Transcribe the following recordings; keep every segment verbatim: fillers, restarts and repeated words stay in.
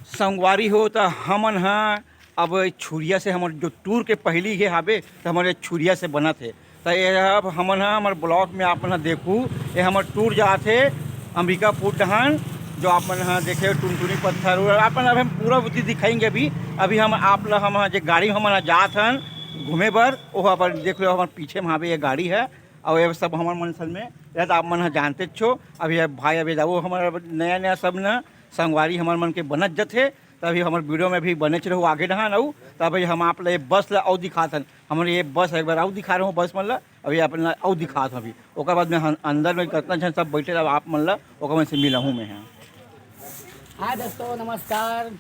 संगवारी हो, त हमन ह अब छुरिया से, हमर जो टूर के पहिली हे हाबे, त हमर ये छुरिया से बनत हे। त ये अब हमन ह हमर ब्लॉग में आप मन ह देखू, ये हमर टूर जात हे अंबिकापुर डहान, जो आप मन ह देखे टुनटुनी पत्थर, और आप मन अब हम पूरा बुद्धि दिखाएंगे। अभी अभी हम आप ल हम ह जे गाड़ी में हमन ह जात हन घूमे बर, ओह अपन देख लो, हमर पीछे में हाबे ये गाड़ी है। और ये सब हमर मन सन में, ये तो आप मन ह जानते छो। अभी ये भाई अभी जाओ, हमर नया नया सब न संगवारी हमर मन के बनत जथे। त अभी हमर वीडियो में भी बने रहू आगे डहान अउ। त अभी हम आप ल ये बस ल अउ दिखात हन, हमर ये बस एक बार अउ दिखा रहूँ बस मन ल। अभी अपन ल अउ दिखात हूँ अभी, ओकर बाद में हम अंदर में कितना झन सब बैठे रह, आप मन ल ओकर मन से मिलहूँ मैं ह। हाय दोस्तों, नमस्कार।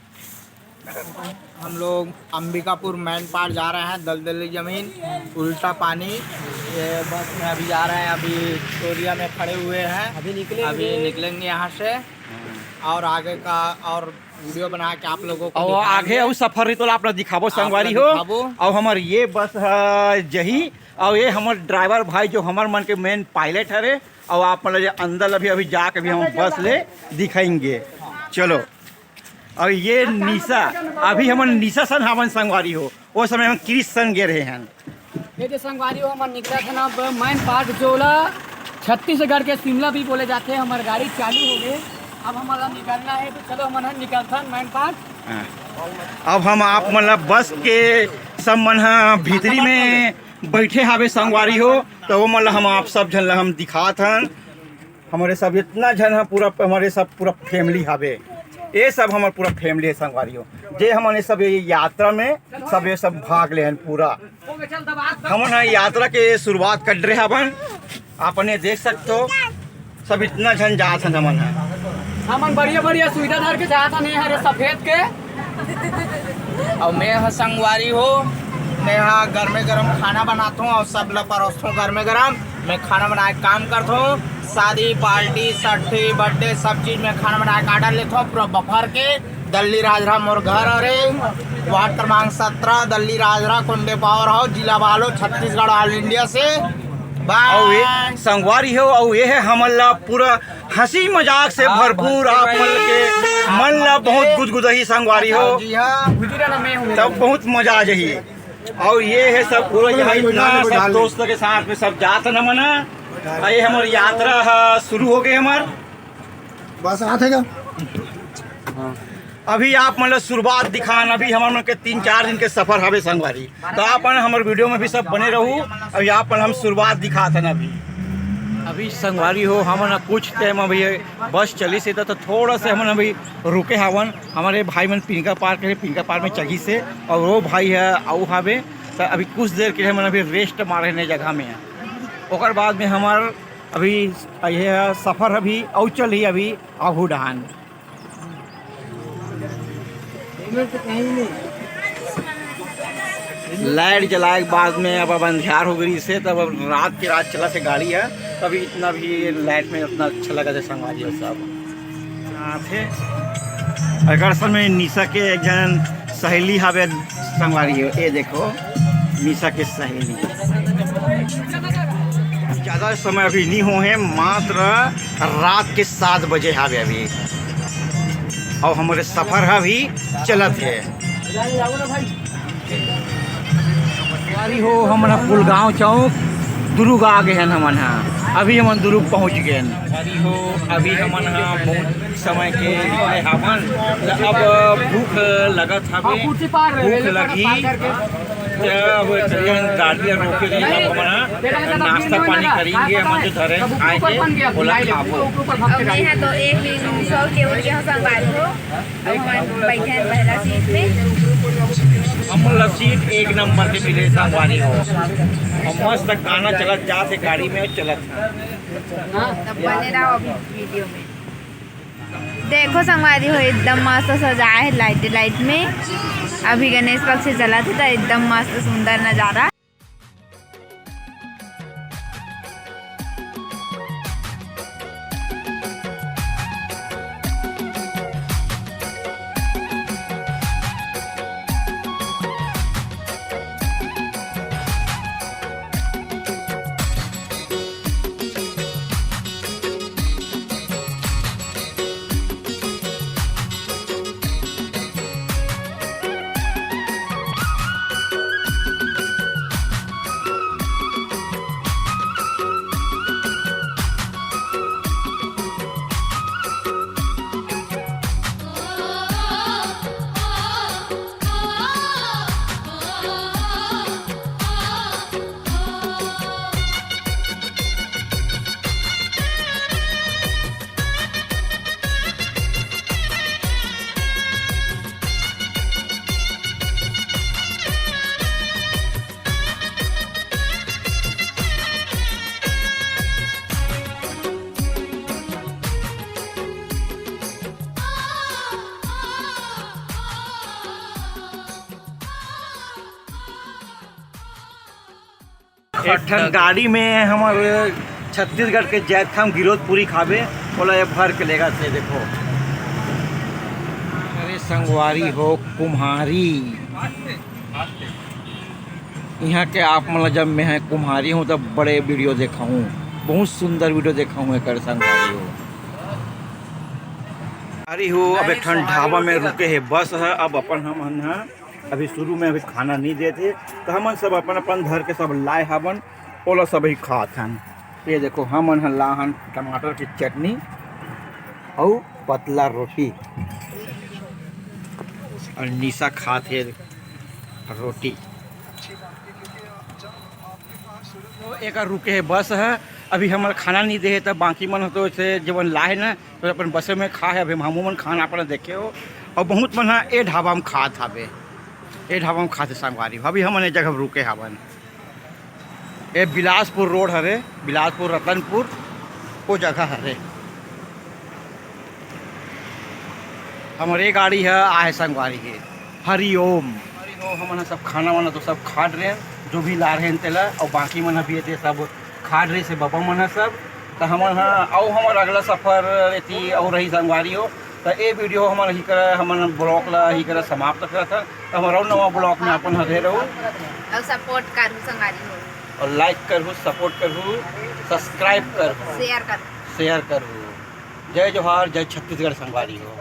हम लोग अंबिकापुर मैनपाट जा रहे हैं, दलदली जमीन, उल्टा पानी। ये बस में अभी जा रहे हैं, अभी छोरिया में खड़े हुए हैं, अभी निकलेंगे। अभी निकलेंगे यहाँ से और आगे का और वीडियो बना के आप लोगों को और दिखाएंगे। आगे अउ सफर रही तो आप लोग दिखाबो आप संगवारी लोग हो। दिखाबो। और हमर ये बस ह जही, और ये हमर ड्राइवर भाई जो हमर मन के मेन पायलट हरे, और आप मतलब ये अंदर अभी अभी जाके भी हम बस ले दिखाएंगे। चलो, और ये निशा, अभी हमन निशा सन हावन संगवारी हो, वो समय हम क्रिस सन गे रहे हैं। ये दे संगवारी हो, हमन निकलत हन अब मैनपाट जोला, छत्तीसगढ़ के शिमला भी बोले जाथे। हमर गाड़ी चालू हो गए, अब हमन ला निकलना है, तो चलो हमन ह निकलथन मैनपाट। हाँ। अब हम आप मन ला बस के सब मन ह भीतरी में बैठे हावे संगवारी हो, तो वो मन ला हम आप सब झन ला हम दिखात हन। हमरे सब इतना झन ह, पूरा हमरे सब पूरा फैमिली हावे। ये सब हमर पूरा फैमिली है संगवारी हो, जे हमन ये सब ये यात्रा में सब ये सब भाग ले हन पूरा। हमन ह यात्रा के शुरुआत कर रहे हवन, आपने देख सकते हो सब इतना झन जात हन हमन ह। हमन बढ़िया बढ़िया सुविधा धर के जात हन, ये हरे सफेद के। और मैं ह संगवारी हो, मैं ह गरमे गरम खाना बनात हूँ और सब ल परोसत हूँ गरमे गरम। मैं खाना बनाए के काम करत हूँ, शादी पार्टी सट्ठी बर्थडे सब चीज में खाना बनाए के ऑर्डर लेत हूँ, पूरा बफर के। दल्ली राजरा मोर घर हरे, वार्ड क्रमांक सत्रह, दल्ली राजरा, कोंडे पावर हाउस, जिला बालोद, छत्तीसगढ़, ऑल इंडिया से। बाय। और ये संगवारी हो, और ये है हमन ला पूरा हंसी मजाक से हाँ, भरपूर, भरपूर आप मन भाई। के मन ला बहुत हाँ। गुदगुदाही संगवारी हो, जी हाँ। तब बहुत मजा आ जाही। और ये है सब पूरा यहाँ इतना सब दोस्त के साथ में सब जात न मना। और ये हमर यात्रा ह, शुरू हो गए हमर। बस आत है क्या? अभी आप मन ल शुरुआत दिखान, अभी हमर मन के तीन चार दिन के सफर हवे संगवारी, तो आप मन हमर वीडियो में भी सब बने रहू। अभी आप मन हम शुरुआत दिखात हन अभी। अभी संगवारी हो, हमन ह कुछ टाइम अभी बस चली से तो, तो थोड़ा से हमन अभी रुके हावन। हमारे भाई मन पिंका पार करे, पिंका पार में चघी से, और वो भाई है आऊ हावे, तो अभी कुछ देर के हमन अभी रेस्ट मारे ने जगह में है। ओकर बाद में हमार अभी ये सफर अभी अउ चलही अभी आघू डहान। लाइट जलाए के बाद में अब, अब अंधियार हो गई से, तब अब रात के रात चला से गाड़ी है, तभी इतना भी लाइट में उतना अच्छा लगा था संगवारी हो सब। आथे। एकर समय निशा के एक जन सहेली हावे संगवारी हो, ये देखो निशा के सहेली। ज्यादा समय अभी नहीं हो है, मात्र रात के सात बजे हावे अभी, और हमारे सफर अभी चलत है। संगवारी हो, हमन ह पुलगांव चौक दुरुग आ गए हन। हमन ह अभी हमन दुरुग पहुंच गए हन। संगवारी हो, अभी हमन ह बहुत समय के निकले हावन, त अब भूख लगत हवे, भूख लगही, त अब ट्रेन गाड़ी रोके रही, अब हमन ह नाश्ता पानी करेंगे, हमन जो धरे आए हे, ओला खाबो। अब मैं ह तो एक दिन सौ के उठ गया हूँ संगवारी हो। अउ हमन बइठे हन पहला सीट में। हमन ला सीट एक नंबर के मिले संगवारी हो, अउ मस्त गाना चलत जात हे गाड़ी में, चलत हे। तब बने रहो अभी वीडियो में। देखो संगवारी हो, एकदम मस्त सजाए हे लाइट लाइट में। अभी गणेश पक्ष चलत हे, तो एकदम मस्त सुंदर नजारा। एक ठन गाड़ी में हमर छत्तीसगढ़ के जात हम गिरोधपुरी खाबे, ओला ये भर के लेगा से देखो। अरे संगवारी हो, कुम्हारी, यहाँ के आप मन ला जब मैं कुम्हारी हूँ तब बड़े वीडियो देखा हूँ, बहुत सुंदर वीडियो देखा हूँ एकर संगवारी हो। अरे हो, अब एक ठन ढाबा में रुके हे बस है। अब अपन हमन ह अभी शुरू में अभी खाना नहीं देते, तो हमन सब अपन अपन धर के सब लाए हवन, ओला सब ही खात हन। ये देखो, हमन ह लाहन टमाटर की चटनी अउ पतला रोटी, और निशा खात हे रोटी। तो एक रुके हे बस है, अभी हमर खाना नहीं दे हे, तब बाकी मन ह तो से जवन लाए ना, तो अपन बसे में खा है। अभी हमू मन खाना अपन देखे हो, और बहुत मन ह ए ढाबा में खात हवे, ए ढाबा में खात हे संगवारी। अभी हमन ए जगह रुके हवन, ए बिलासपुर रोड हरे, बिलासपुर रतनपुर, वो जगह हरे। हमर ए गाड़ी ह आहे संगवारी के। हरिओम। हरिओम, हमन ह सब खाना वाना तो सब खा डरे, जो भी ला रहे तेला, और बाकी मन अभी एदे सब खा डरे से बाबा मन ह सब। तो हमन ह, अउ हमर अगला सफर एती अउ रही संगवारी हो। तो ए वीडियो हमन ही कर, हमन ब्लॉग ला ही कर समाप्त करत हन। तो हमर अउ नवा ब्लॉग में अपन हरे रहू। अउ सपोर्ट करू संगवारी हो। और लाइक करू, सपोर्ट करू, सब्सक्राइब करू, शेयर करू। शेयर करू। जय जोहार, जय छत्तीसगढ़ संगवारी हो।